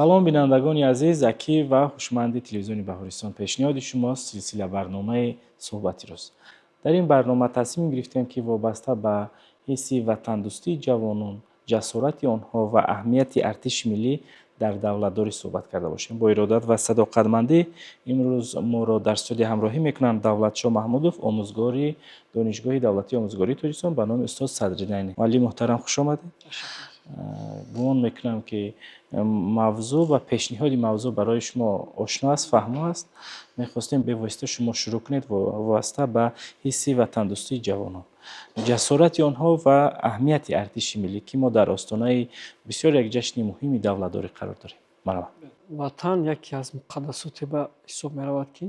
Салом, бинандагони азиз! Закӣ ва ҳушманди телевизиони Баҳористон пешниҳоди шумост силсила барномаи «Суҳбати рӯз». Дар ин барнома тасмим гирифтем, ки вобаста ба ҳисси ватандӯстии ҷавонон, ҷасорати онҳо ва аҳамияти артиши миллӣ дар давлатдорӣ суҳбат карда бошем. Бо иродат ва садоқатмандӣ имрӯз моро дар студия ҳамроҳӣ мекунанд Давлатшо Маҳмудов, омӯзгори Донишгоҳи давлатии омӯзгории Тоҷикистон ба номи устод Садриддин Айнӣ. Муаллими муҳтарам, хуш омадед. Гумон мекунам, ки мавзӯъ ва пешниҳоди мавзӯъ барои шумо ошно аст, фаҳмо аст. Мехостем бевосита шумо шурӯъ кунед вобаста ба ҳисси ватандӯстии ҷавонон, ҷасорати онҳо ва аҳамияти артиши миллӣ, ки мо дар остонаи бисёр як ҷашни муҳими давлатдорӣ қарор дорем. Марҳамат. Ватан яке аз муқаддасоте ба ҳисоб меравад, ки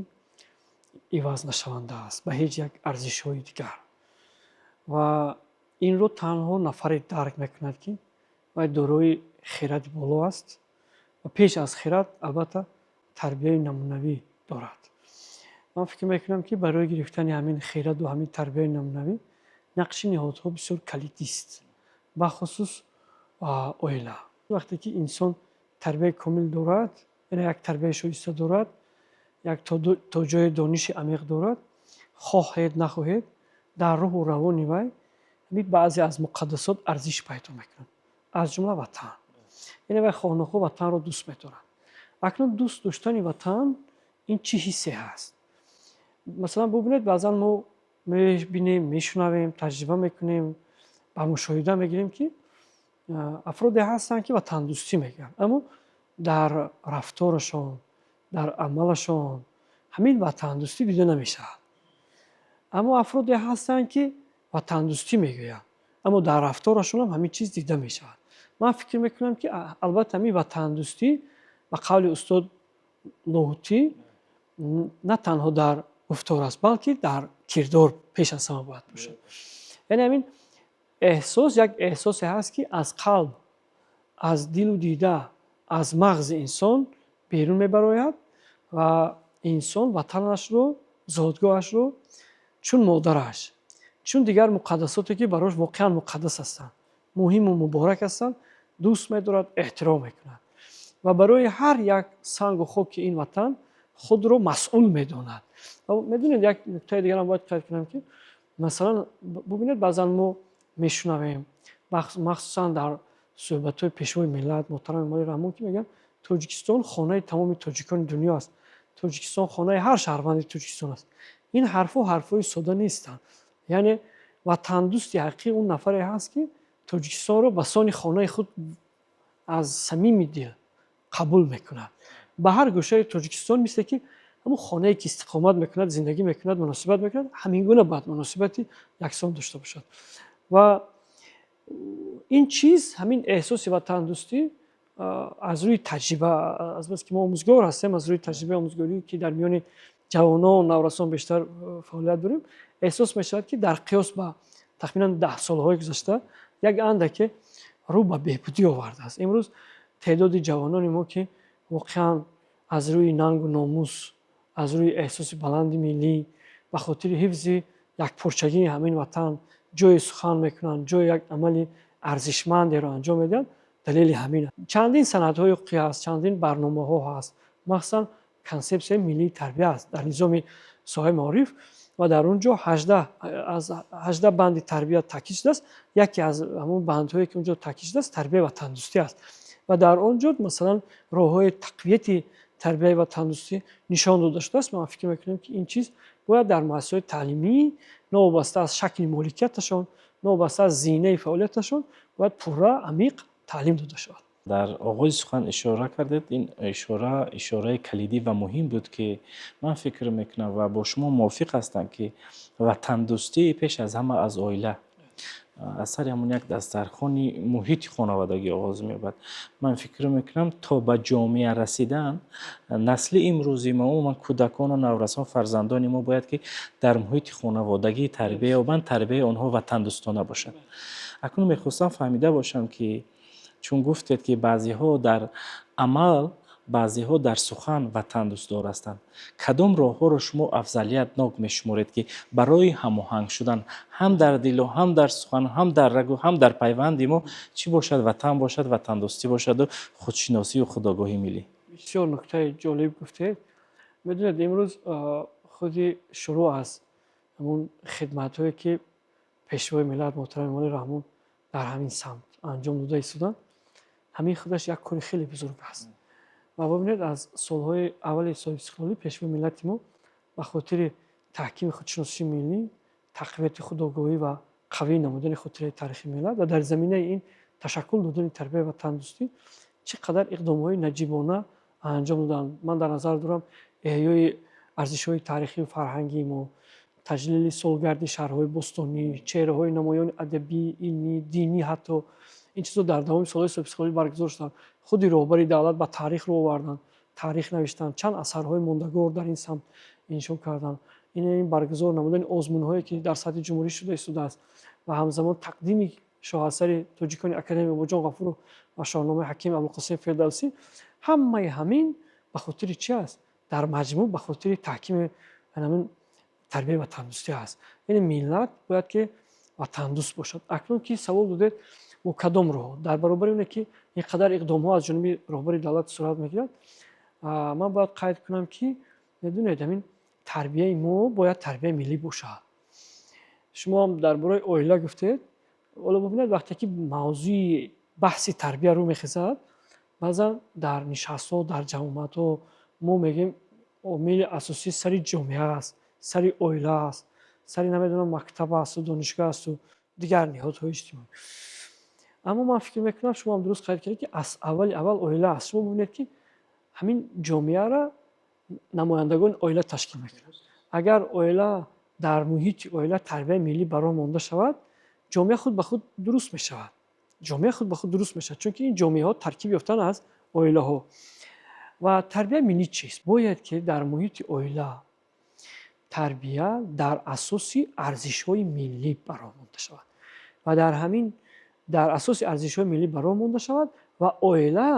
иваз нашаванда аст ба ҳеҷ як арзишҳои дигар, ва инро танҳо нафаре дарк мекунад, ки вай дорои хиради боло аст ва пеш аз хирад, албатта, тарбияи намунавӣ дорад. Ман фикр мекунам, ки барои гирифтани ҳамин хираду ҳамин тарбияи намунавӣ нақши ниҳодҳо бисёр калидист, бахусус оила. Вақте ки инсон тарбияи комил дорад, яъне як тарбияи шоиста дорад, як то ҷои дониши амиқ дорад, хоҳед нахоҳед, дар рӯҳу равони вай ҳамин баъзе аз муқаддасот арзиш пайдо мекунанд, аз ҷумла ватан. Яъне вай хоҳ нохоҳ ватанро дӯст медорад. Акнун дӯст доштани ватан ин чӣ ҳиссе ҳаст? Масалан, бубинед, баъзан мо мебинем, мешунавем, таҷриба мекунем, ба мушоҳида мегирем, ки афроде ҳастанд, ки ватандӯстӣ мегӯянд, аммо дар рафторашон, дар амалашон ҳамин ватандӯстӣ дида намешавад. Аммо афроде ҳастанд, ки ватандӯстӣ мегӯянд, аммо дар рафторашонам ҳамин чиз дида мешавад. Ман фикр мекунам, ки албатта, ҳамин ватандӯстӣ, ба қавли устод Лоҳутӣ, на танҳо дар гуфтор аст, балки дар кирдор пеш аз ҳама бояд бошад. Яъне ҳамин эҳсос як эҳсосе ҳаст, ки аз қалб, аз дилу дида, аз мағзи инсон берун мебарояд ва инсон ватанашро, зодгоҳашро чун модараш, чун дигар муқаддасоте, ки барош воқеан муқаддас ҳастанд, муҳиму муборак ҳастанд, дӯст медорад, эҳтиром мекунад ва барои ҳар як сангу хоки ин ватан худро масъул медонад. Медонед, як нуктаи дигарам бояд қайд кунам, ки масалан, бубинед, баъзан мо мешунавем, махсусан дар суҳбатҳои Пешвои миллат муҳтарам Эмомалӣ Раҳмон, ки мегӯянд: «Тоҷикистон хонаи тамоми тоҷикони дунё аст, Тоҷикистон хонаи ҳар шаҳрванди Тоҷикистон аст». Ин ҳарфҳо ҳарфҳои сода нестанд. Яъне ватандӯсти ҳақиқӣ он нафаре ҳаст, ки Тоҷикистонро ба сони хонаи худ аз самими дил қабул мекунад. Ба ҳар гӯшаи Тоҷикистон, мисле ки ҳамун хонае ки истиқомат мекунад, зиндагӣ мекунад, муносибат мекунад, ҳамин гуна бояд муносибати яксон дошта бошад. Ва ин чиз, ҳамин эҳсоси ватандӯстӣ, аз рӯи таҷриба, азбаски мо омӯзгор ҳастем, аз рӯи таҷрибаи омӯзгорӣ, ки дар миёни ҷавонон, наврасон бештар фаъолият дорем, эҳсос мешавад, ки дар қиёс ба тахминан 10 солҳои гузашта як андаке рӯ ба беҳбудӣ овардааст. Имрӯз теъдоди ҷавонони мо, ки воқеан аз рӯи нангу номус, аз рӯи эҳсоси баланди миллӣ, ба хотири ҳифзи якпорчагии ҳамин ватан ҷое сухан мекунанд, ҷое як амали арзишмандеро анҷом медиҳанд, далели ҳамин аст. Чандин санадҳои ҳуқуқӣ ҳаст, чандин барномаҳо ҳаст, махсусан Консепсияи миллии тарбия аст дар низоми соҳаи маориф ва дар он ҷо 18 аз 18 банди тарбия таъкид шудааст. Яке аз ҳамон бандҳое, ки он ҷо таъкид шудааст, тарбияи ватандӯстӣ аст ва дар он ҷо, масалан, роҳҳои тақвияти тарбияи ватандӯстӣ нишон дода шудааст. Ман фикр мекунам, ки ин чиз бояд дар муассисаҳои таълимӣ, новобаста аз шакли моликияташон, новобаста аз зинаи фаъолияташон, бояд пурра, амиқ таълим дода шавад. Дар оғози сухан ишора кардед, ин ишора ишораи калидӣ ва муҳим буд, ки ман фикр мекунам ва бо шумо мувофиқ ҳастам, ки ватандӯстӣ пеш аз ҳама аз оила, аз сари ҳамон як дастархони муҳити хонаводагӣ оғоз меёбад. Ман фикр мекунам, то ба ҷомеа расидан, насли имрӯзи мо, умуман кӯдакону наврасон, фарзандони мо бояд ки дар муҳити хонаводагӣ тарбия ёбанд, тарбияи онҳо ватандӯстона бошад. Акнун мехостам фаҳмида бошам, ки чун гуфтед, ки баъзеҳо дар амал Баъзеҳо дар сухан ватандӯстдор ҳастанд. Кадом роҳҳоро шумо афзалиятнок мешуморед, ки барои ҳамоҳанг шудан ҳам дар дилу, ҳам дар сухан, ҳам дар рагу, ҳам дар пайванди мо чӣ бошад, ватан бошад, ватандӯстӣ бошаду худшиносию худогоҳии миллӣ? Бисёр нуктаи ҷолиб гуфтед. Медонед, имрӯз худи шурӯъ аз ҳамун хидматҳое, ки Пешвои миллат муҳтарам Эмомалӣ Раҳмон дар ҳамин самт анҷом дода истоданд, ҳамин худаш як кори хеле бузург аст. Ва бибинед, аз солҳои аввали соҳибистиқлолӣ Пешвои миллати мо ба хотири таҳкими худшиносии миллӣ, тақвияти худогоҳӣ ва қавӣ намудани хотираи таърихи миллат ва дар заминаи ин ташаккул додани тарбияи ватандӯстӣ чӣ қадар иқдомҳои наҷибона анҷом доданд. Ман дар назар дорам эҳёи арзишҳои таърихию фарҳангии мо, таҷлили солгарди шаҳрҳои бостонӣ, чеҳраҳои намоёни адабӣ, илмӣ, динӣ. Ҳатто ин чизҳо дар давоми солҳои соҳибистиқлолӣ баргузор шуданд. Худи роҳбари давлат ба таърих рӯ оварданд, таърих навиштанд, чанд асарҳои мондагор дар ин самт иншо карданд. Ин баргузор намудани озмунҳое, ки дар сатҳи ҷумҳурӣ шуда истодааст, ва ҳамзамон тақдими шоҳасари тоҷикони академик Бобоҷон Ғафуров ва Шоҳномаи ҳаким Абулқосим Фирдавсӣ, ҳамаи ҳамин ба хотири чи аст? Дар маҷмӯъ ба хотири таҳкими ҳамин тарбияи ватандӯстӣ аст. Яъне миллат бояд ки ватандӯст бошад. Акнун ки савол додед, бо кадом роҳ, дар баробари оне ки ин қадар иқдомҳо аз ҷониби роҳбари давлат сурат мегирад, ман бояд қайд кунам, ки медонед, ҳамин тарбияи мо бояд тарбияи миллӣ бошад. Шумо ҳам дар бораи оила гуфтед. Ҳоло бубинед, вақте ки мавзӯи баҳси тарбия рӯ мехезад, баъзан дар нишастҳо, дар ҷамъомадҳо мо мегӯем, омили асосӣ сари ҷомеа аст, сари оила аст, сари, намедонам, мактаб асту донишгоҳ асту дигар ниҳодҳои иҷтимоӣ. Аммо ман фикр мекунам, шумо ҳам дуруст қайд кардед, ки аз аввали аввал оила аст. Шумо бубинед, ки ҳамин ҷомеаро намояндагони оила ташкил мекунад. Агар оила, дар муҳити оила тарбияи миллӣ ба роҳ монда шавад, ҷомеа худ ба худ дуруст мешавад. Ҷомеа худ ба худ дуруст мешавад, чунки ин ҷомеаҳо таркиб ёфтан аз оилаҳо. Ва тарбияи миллӣ чист? Бояд ки дар муҳити оила тарбия дар асоси арзишҳои миллӣ ба роҳ монда шавад ва дар ҳамин дар асоси арзишҳои миллӣ ба роҳ монда шавад ва оила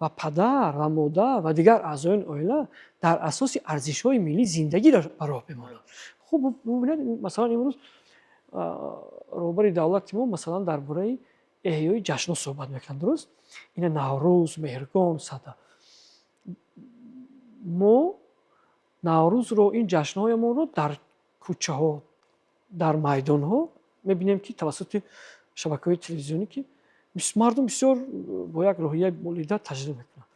ва падар ва модар ва дигар аъзоёни оила дар асоси арзишҳои миллӣ зиндагиро ба роҳ бимонанд. Хуб, бубинед, масалан, имрӯз роҳбари давлати мо, масалан, дар бораи эҳёи ҷашнҳо суҳбат мекунанд, дуруст? Ина Наврӯз, Меҳргон, Сада. Мо Наврӯзро, ин ҷашнҳоямонро дар кӯчаҳо, дар майдонҳо мебинем, ки тавассути шабакаҳои телевизионӣ, ки мардум бисёр бо як рӯҳияи болида таҷлил мекунанд.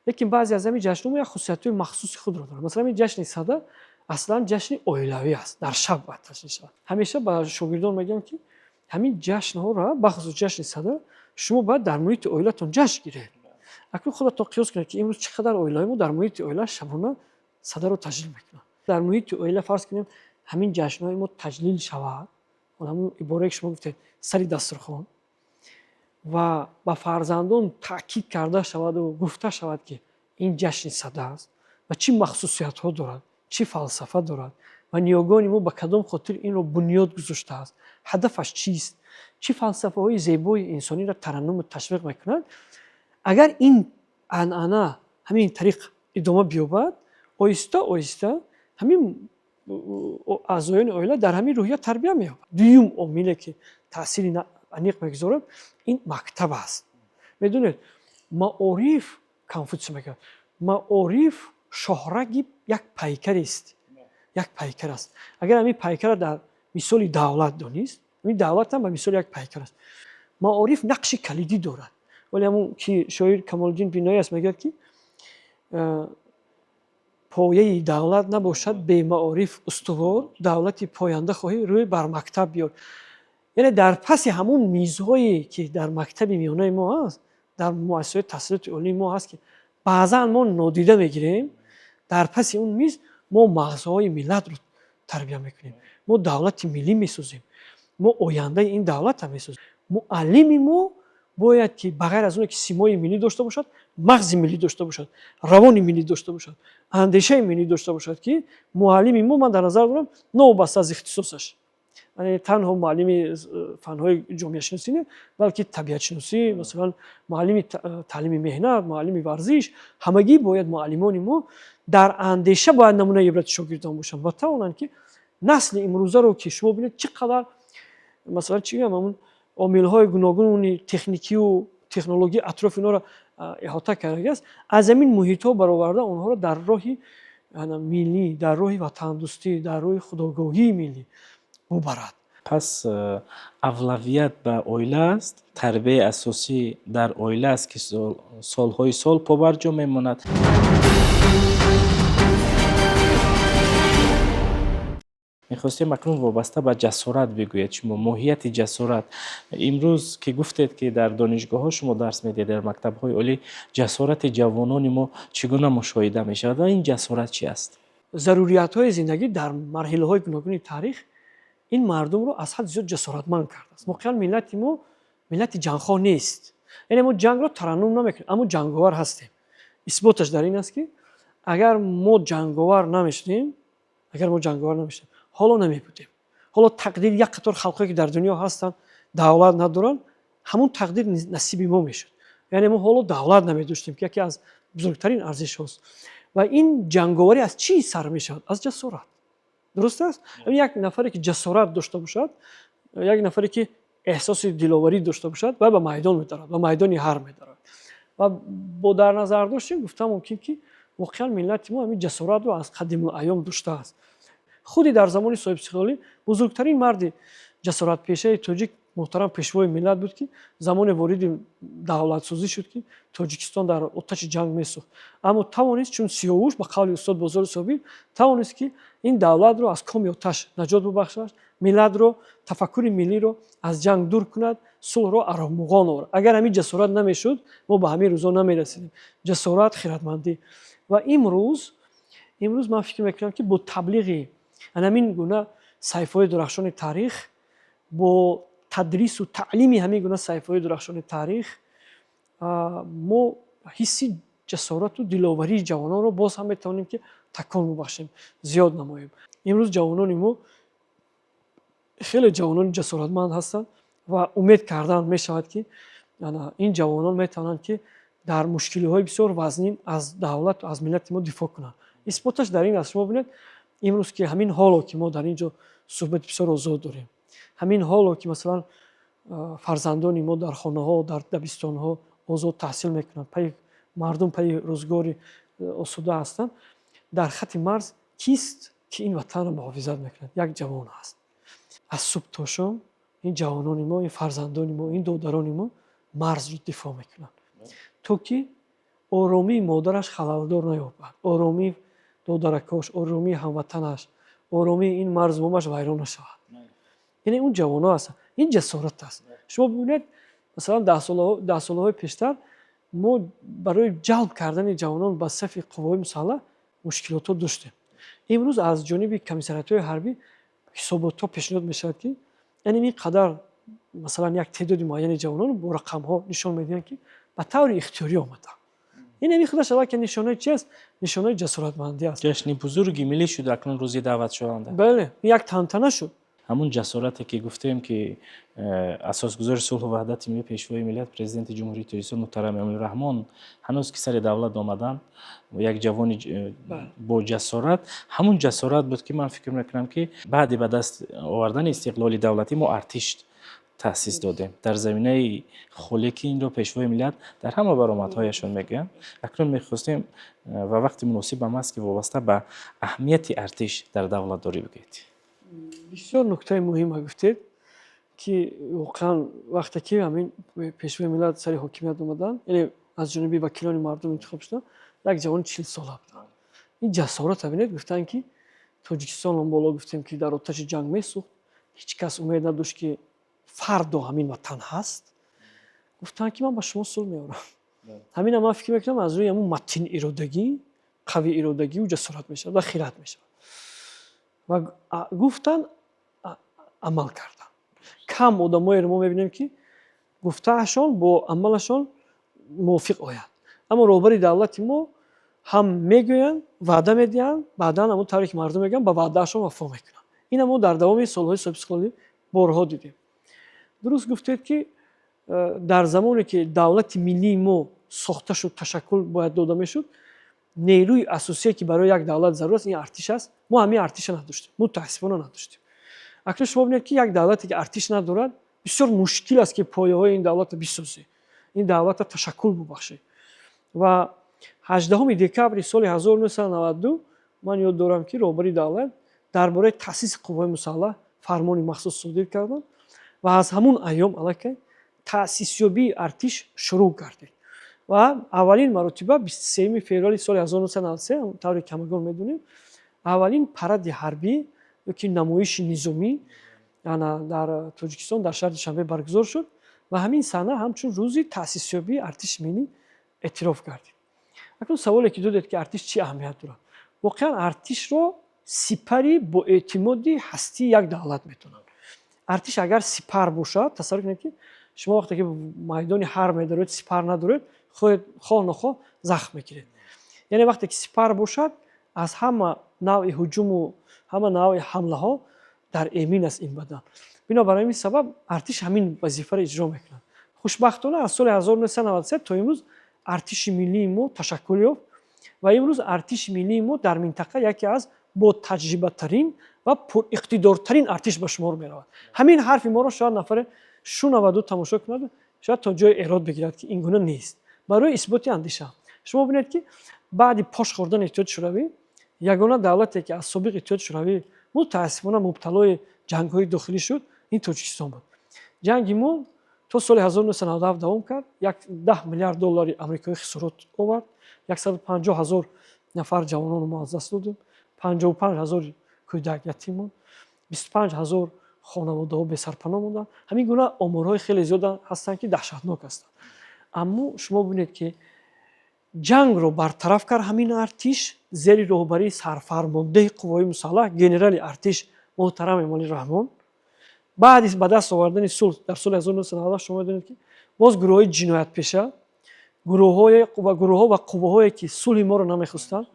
Лекин баъзе аз ҳамин ҷашнҳо як хусусиятҳои махсуси худро доранд. Масалан, ин ҷашни Сада аслан ҷашни оилавӣ аст, дар шаб бояд таҷлил шавад. Ҳамеша ба шогирдон мегӯям, ки ҳамин ҷашнҳоро, бахусус ҷашни Сада, шумо бояд дар муҳити оилатон ҷашн гиред. Акнун худатон қиёс кунед, ки имрӯз чӣ қадар оилаҳои мо дар муҳити оила шабона Садаро таҷлил мекунанд. Дар муҳити оила, фарз кунем, ҳамин ҷашнҳои мо таҷлил шавад, ҳамун иборае, ки шумо гуфтед, сари дастурхон, ва ба фарзандон таъкид карда шаваду гуфта шавад, ки ин ҷашни Сада аст ва чӣ махсусиятҳо дорад, чӣ фалсафа дорад ва ниёгони мо ба кадом хотир инро бунёд гузоштааст, ҳадафаш чист, чӣ фалсафаҳои зебои инсониро тараннуму ташвиқ мекунад. Агар ин анъана ҳамин тариқ идома биёбад, оҳиста оҳиста ҳамин аъзоёни оила дар ҳамин рӯҳия тарбия меёбад. Дуюм омиле, ки таъсири аниқ мегузорад, ин мактаб аст. Медонед, маориф, Конфутсий мегӯяд, маориф шоҳраги як пайкарест, як пайкар аст. Агар ҳамин пайкарро дар мисоли давлат донист, ҳамин давлат ҳам ба мисоли як пайкар аст. Маориф нақши калидӣ дорад. Вале ҳамун ки шоир Камолиддин Биноӣ аст, мегӯяд, ки пояи давлат набошад бемаориф устувор, давлати поянда хоҳӣ, рӯй бар мактаб биёр. Яъне дар паси ҳамун мизҳое, ки дар мактаби миёнаи мо аст, дар муассисаҳои таҳсилоти олии мо ҳаст, ки баъзан мо нодида мегирем, дар паси он миз мо мағзҳои миллатро тарбия мекунем, мо давлати миллӣ месозем, мо ояндаи ин давлатро месозем. Муаллими мо бояд ки ба ғайр аз оне ки симои миллӣ дошта бошад, мағзи миллӣ дошта бошад, равони миллӣ дошта бошад, андешаи миллӣ дошта бошад, ки муаллими мо, ман дар назар дорам, новобаста аз ихтисосаш. Танҳо муаллими фанҳои ҷомеашиносӣ не, балки табиатшиносӣ, масалан, муаллими таълими меҳнат, муаллими варзиш, ҳамагӣ бояд муаллимони мо дар андеша бояд намунаи ибрати шогирдон бошанд ва тавонанд, ки насли имрӯзаро, ки шумо бинед, чӣ қадар, масалан, чӣ гӯям, ҳамун омилҳои гуногуни техникию технология атрофи инҳоро иҳота кардагиаст, аз ҳамин муҳитҳо бароварда онҳоро дар роҳи миллӣ, дар роҳи ватандӯстӣ, дар роҳи худогоҳии миллӣ бубарад. Пас авлавият ба оила аст, тарбияи асосӣ дар оила аст, ки солҳои сол побарҷо мемонад. Мехостем акнун вобаста ба ҷасорат бигӯед шумо, моҳияти ҷасорат. Имрӯз ки гуфтед, ки дар донишгоҳҳо шумо дарс медиҳед, дар мактабҳои олӣ, ҷасорати ҷавонони мо чӣ гуна мушоҳида мешавад ва ин ҷасорат чи аст? Заруриятҳои зиндагӣ дар марҳилаҳои гуногуни таърих ин мардумро аз ҳад зиёд ҷасоратманд кардааст. Воқеан, миллати мо миллати ҷангхоҳ нест, яъне мо ҷангро тараннум намекунем, аммо ҷанговар ҳастем. Исботаш дар ин аст, ки агар мо ҷанговар намешудем, агар мо ҷанговар намешудем, ҳоло намебудем. Ҳоло тақдири як қатор халқҳое, ки дар дунё ҳастанд, давлат надоранд, ҳамун тақдир насиби мо мешуд. Яъне мо ҳоло давлат намедоштем, ки яке аз бузургтарин арзишҳост. Ва ин ҷанговарӣ аз чӣ сар мешавад? Аз ҷасорат. Дуруст аст? Як нафаре, ки ҷасорат дошта бошад, як нафаре, ки эҳсоси диловарӣ дошта бошад, вай ба майдон медарад, ба майдони ҳарб медарад. Ва бо дар назар доштем, гуфта мумкин, ки воқеан миллати мо ҳамин ҷасоратро аз қадимулайём доштааст. Худи дар замони соҳибистиқлолӣ бузургтарин марди ҷасоратпешаи тоҷик муҳтарам Пешвои миллат буд, ки замоне вориди давлатсозӣ шуд, ки Тоҷикистон дар оташи ҷанг месӯхт, аммо тавонист, чун сиёвуш, ба қавли устод Бозори Собир, тавонист, ки ин давлатро аз коми оташ наҷот бубахшад, миллатро, тафаккури миллиро аз ҷанг дур кунад, сулҳро армуғон овард. Агар ҳамин ҷасорат намешуд, мо ба ҳамин рӯзо намерасидем. Ҷасорат, хиратмандӣ. Ва имрӯз ман фикр мекунам, ки бо таблиғи ҳамин гуна саҳифаҳои дурахшони таърих, бо тадрису таълими ҳамин гуна саҳифаҳои дурахшони таърих, мо ҳисси ҷасорату диловарии ҷавононро боз ҳам метавонем, ки такон бубахшем, зиёд намоем. Имрӯз ҷавонони мо хеле ҷавонони ҷасоратманд ҳастанд ва умед кардан мешавад, ки ин ҷавонон метавонанд, ки дар мушкилиҳои бисёр вазнин аз давлату аз миллати мо дифоъ кунанд. Исботаш дар ин аст, шумо бинед, имрӯз ки ҳамин ҳоло, ки мо дар ин ҷо суҳбати бисёр озод дорем, ҳамин ҳоло, ки масалан фарзандони мо дар хонаҳо, дар дабистонҳо озод таҳсил мекунанд, пайи мардум, пайи рӯзгори осуда ҳастанд, дар хати марз кист, ки ин ватанро муҳофизат мекунад? Як ҷавон аст. Аз субҳ то шом ин ҷавонони мо, ин фарзандони мо, ин додарони мо марзро дифоъ мекунанд, то ки оромии модараш халалдор наёбад, оромии додаракош, оромии ҳамватанаш, оромии ин марзбумаш вайрон нашавад. Яъне он ҷавонҳо ҳастанд. Ин ҷасорат аст. Шумо бибинед, масалан, даҳсолаҳои пештар мо барои ҷалб кардани ҷавонон ба сафи қувваҳои мусаллаҳ мушкилотҳо доштем. Имрӯз аз ҷониби комиссариятҳои ҳарбӣ ҳисоботҳо пешниҳод мешавад, ки яъне ин қадар, масалан, як теъдоди муайяни ҷавонон бо рақамҳо нишон медиҳанд, ки ба таври ихтиёрӣ омаданд. Ин ҳамин худаш аллакай нишонаи чи аст? Нишонаи ҷасоратмандӣ аст. Ҷашни бузурги миллӣ шуд акнун рӯзи даъватшаванда. Бале, як тантана шуд. Ҳамун ҷасорате, ки гуфтем, ки асосгузори сулҳу ваҳдати миллӣ, Пешвои миллат, Президенти Ҷумҳурии Тоҷикистон муҳтарам Эмомалӣ Раҳмон ҳанӯз ки сари давлат омаданд, як ҷавони бо ҷасорат, ҳамун ҷасорат буд, ки ман фикр мекунам, ки баъди ба даст овардани истиқлоли давлатӣ мо артиш таъсис додем дар заминаи холе, ки инро Пешвои миллат дар ҳама баромадҳояшон мегӯянд. Акнун мехостем ва вақти муносиб ҳам аст, ки вобаста ба аҳамияти артиш дар давлатдорӣ бигӯед. Бисёр нуктаи муҳима гуфтед, ки воқеан вақте ки ҳамин Пешвои миллат сари ҳокимият омаданд, яъне аз ҷониби вакилони мардум интихоб шуданд, як ҷавони 40сола буданд. Ин ҷасората бинед, гуфтанд, ки Тоҷикистон, боло гуфтем, ки дар оташи ҷанг месӯхт, ҳеҷ кас умед надошт, ки фардо ҳамин ватан ҳаст. Гуфтанд, ки ман ба шумо сулҳ меорам. Ҳамина ман фикр мекунам, аз рӯи ҳамун матин иродагӣ, қавӣ иродагию ҷасорат мешавад ва хират мешавад. Ва гуфтанд, амал карданд. Кам одамоеро мо мебинем, ки гуфтаашон бо амалашон мувофиқ ояд, аммо роҳбари давлати мо ҳам мегӯянд, ваъда медиҳанд, баъдан ҳамон тавре ки мардум мегӯянд, ба ваъдаашон вафо мекунанд. Ина мо дар давоми солҳои соҳибистиқлолӣ борҳо дидем. Дуруст гуфтед, ки дар замоне ки давлати миллии мо сохта шуд, ташаккул бояд дода мешуд, нерӯи асосие, ки барои як давлат зарур аст, ин артиш аст. Мо ҳамин артиша надоштем, мутаассифона, надоштем. Акнун шумо бинед, ки як давлате, ки артиш надорад, бисёр мушкил аст, ки пояҳои ин давлатро бисозӣ, ин давлатро ташаккул бубахшӣ. Ва 18 декабри соли 1992 ман ёд дорам, ки роҳбари давлат дар бораи таъсиси қувваҳои мусаллаҳ фармони махсус содир карданд ва аз ҳамун айём аллакай таъсисёбии артиш шурӯъ гардид. Ва аввалин маротиба 23 феврали соли 1993, тавре ки ҳамагон медонем, аввалин паради ҳарбӣ ёки намоиши низомӣ дар Тоҷикистон, дар шаҳри Душанбе баргузор шуд ва ҳамин саҳна ҳамчун рӯзи таъсисёбии артиши миллӣ эътироф гардид. Акнун саволе, ки додед, ки артиш чӣ аҳамият дорад. Воқеан, артишро сипари боэътимоди ҳастии як давлат метавонанд. Артиш агар сипар бошад, тасаввур кунед, ки шумо вақте ки майдони ҳарб медоред, сипар надоред, хоҳ нохоҳ захм мегиред. Яъне вақте ки сипар бошад, аз ҳама навъи ҳуҷуму ҳама навъи ҳамлаҳо дар эмин аст ин бадан. Бинобар ҳамин сабаб артиш ҳамин вазифаро иҷро мекунад. Хушбахтона, аз соли 1993 то имрӯз артиши миллии мо ташаккул ёфт ва имрӯз артиши миллии мо дар минтақа яке аз ботаҷрибатарин ва пуриқтидортарин артиш ба шумор меравад. Ҳамин ҳарфи моро шояд нафаре шунаваду тамошо кунад, шояд то ҷое эрод бигирад, ки ин гуна нест. Барои исботи андеша, шумо бинед, ки баъди пош хӯрдани Иттиҳоди Шӯравӣ ягона давлате, ки аз собиқ Иттиҳоди Шӯравӣ мутаассифона мубталои ҷангҳои дохилӣ шуд, ин Тоҷикистон буд. Ҷанги мо то соли 1997 давом кард, як 10 миллиард доллари амрикоӣ хисорот овард, 150 000 нафар ҷавононо мо аз даст додем, 55 000 кӯдак ятим монд, 25 000 хонаводаҳо бесарпаноҳ монданд. Ҳамин гуна оморҳои хеле зиёд ҳастанд, ки даҳшатнок ҳастанд. Аммо шумо бинед, ки ҷангро бартараф кард ҳамин артиш зери роҳбарии сарфармондеҳи қувваҳои мусаллаҳ, генерали артиш муҳтарам Эмомалӣ Раҳмон. Баъди ба даст овардани сулҳ дар соли 1997, шумо медонед, ки боз гурӯҳҳои ҷиноятпеша, гурӯҳҳо ва қувваҳое, ки сулҳи моро намехостанд,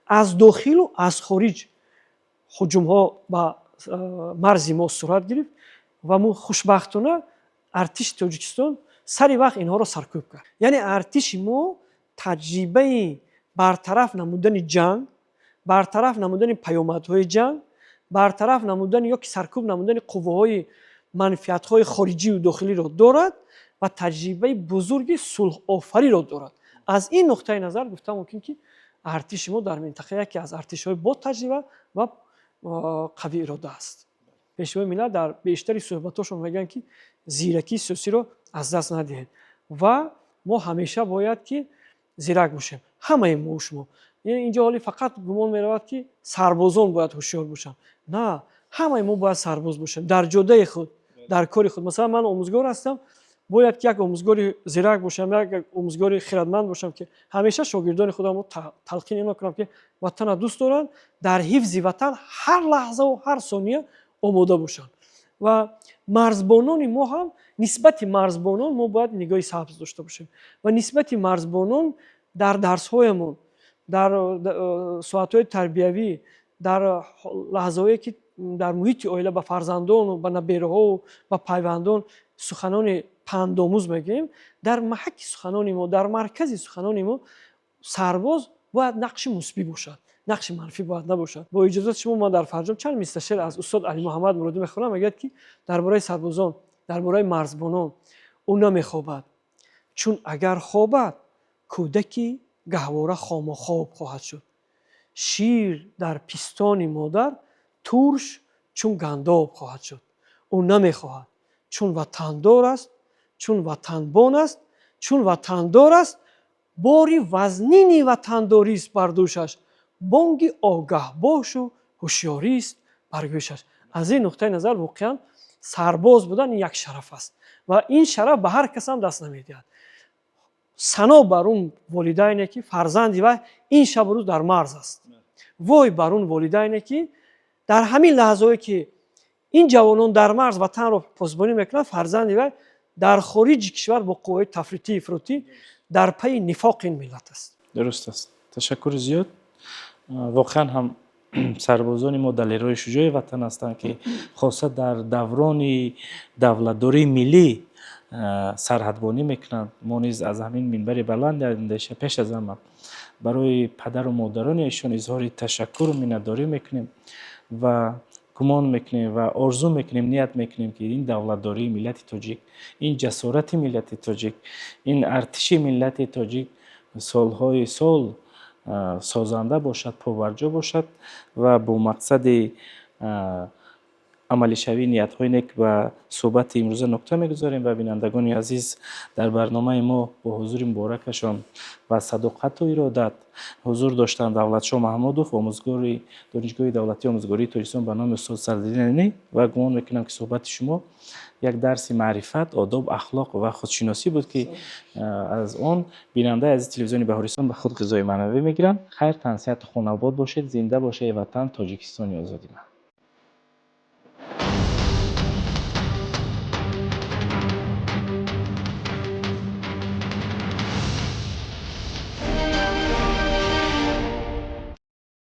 аз дохилу аз хориҷ ҳуҷумҳо ба марзи мо сурат гирифт ва мо хушбахтона артиши Тоҷикистон сари вақт инҳоро саркӯб кард. Яъне артиши мо таҷрибаи бартараф намудани ҷанг, бартараф намудани паёмадҳои ҷанг, бартараф намудани ё ки саркӯб намудани қувваҳои манфиатҳои хориҷию дохилиро дорад ва таҷрибаи бузурги сулҳофариро дорад. Аз ин нуқтаи назар гуфта мумкин, ки артиши мо дар минтақа яке аз артишҳои ботаҷриба ва қавӣ ирода аст. Пешвои миллат дар бештари суҳбатҳошон мегӯянд, ки зиракии сиёсиро аз даст надиҳед ва мо ҳамеша бояд ки зирак бошем, ҳамаи мо, шумо. Инҷо ҳоли фақат гумон меравад, ки сарбозон бояд ҳушёр бошанд. На, ҳамаи мо бояд сарбоз бошем дар ҷодаи худ, дар кори худ. Масалан, ман омӯзгор ҳастам, бояд ки як омӯзгори зирак бошам, як омӯзгори хирадманд бошам, ки ҳамеша шогирдони худамро талқин инро кунам, ки ватанро дӯст доранд, дар ҳифзи ватан ҳар лаҳзаву ҳар сония омода бошанд. Ва марзбонони мо ҳам, нисбати марзбонон мо бояд нигоҳи сабз дошта бошем ва нисбати марзбонон дар дарсҳоямон, дар соатҳои тарбиявӣ, дар лаҳзаҳое, ки дар муҳити оила ба фарзандону ба набераҳову ба пайвандон суханони пандомӯз мегӯем, дар маҳаки суханони мо, дар маркази суханони мо сарбоз бояд нақши мусбӣ бошад, нақши манфӣ бояд набошад. Бо иҷозати шумо, ман дар фарҷом чанд мисра шеър аз устод Алимуҳаммад Муродӣ мехонам. Мегӯяд, ки дар бораи сарбозон, дар бораи марзбонон: «Ӯ намехобад, чун агар хобад, кӯдаки гаҳвора хомохоб хоҳад шуд. Шир дар пистони модар турш чун гандоб хоҳад шуд. Ӯ намехоҳад, чун ватандор аст, чун ватанбон аст, чун ватандор аст. Бори вазнини ватандорист бар дӯшаш, бонги огаҳбошу ҳушёрист бар гӯшаш». Аз ин нуқтаи назар, воқеан, сарбоз будан як шараф аст ва ин шараф ба ҳар касам даст намедиҳад. Сано бар он волидайне, ки фарзанди вай ин шабу рӯз дар марз аст. Вой бар он волидайне, ки дар ҳамин лаҳзаое, ки ин ҷавонон дар марз ватанро посбонӣ мекунанд, фарзанди вай дар хориҷи кишвар бо қувваҳои тафритӣ, ифротӣ дар пайи нифоқи ин миллат аст. Дуруст аст, ташаккури зиёд. Воқеан ҳам. Сарбозони мо далерои шуҷои ватан ҳастанд, ки хоса дар даврони давлатдории миллӣ сарҳадбонӣ мекунанд. Мо низ аз ҳамин минбари баланди андеша пеш аз ҳама барои падару модарони эшон изҳори ташаккуру миннатдорӣ мекунем ва гумон мекунем ва орзу мекунем, ният мекунем, ки ин давлатдории миллати тоҷик, ин ҷасорати миллати тоҷик, ин артиши миллати тоҷик солҳои сол созанда бошад, побарҷо бошад. Ва бо мақсади амалишавии ниятҳои нек ба суҳбати имрӯза нуқта мегузорем. Ва бинандагони азиз, дар барномаи мо бо ҳузури муборакашон ва садоқату иродат ҳузур доштанд Давлатшоҳ Маҳмудов, омӯзгори Донишгоҳи давлатии омӯзгории Тоҷикистон ба номи устод Садриддин Айнӣ. Ва гумон мекунам, ки суҳбати шумо як дарси маърифат, одоб, ахлоқ ва худшиносӣ буд, ки аз он бинандаи азизи телевизиони Баҳористон ба худ ғизои маънавӣ мегиранд. Хайр, тансиҳату хонобод бошед, зинда бошед ватан, Тоҷикистони озоди ман.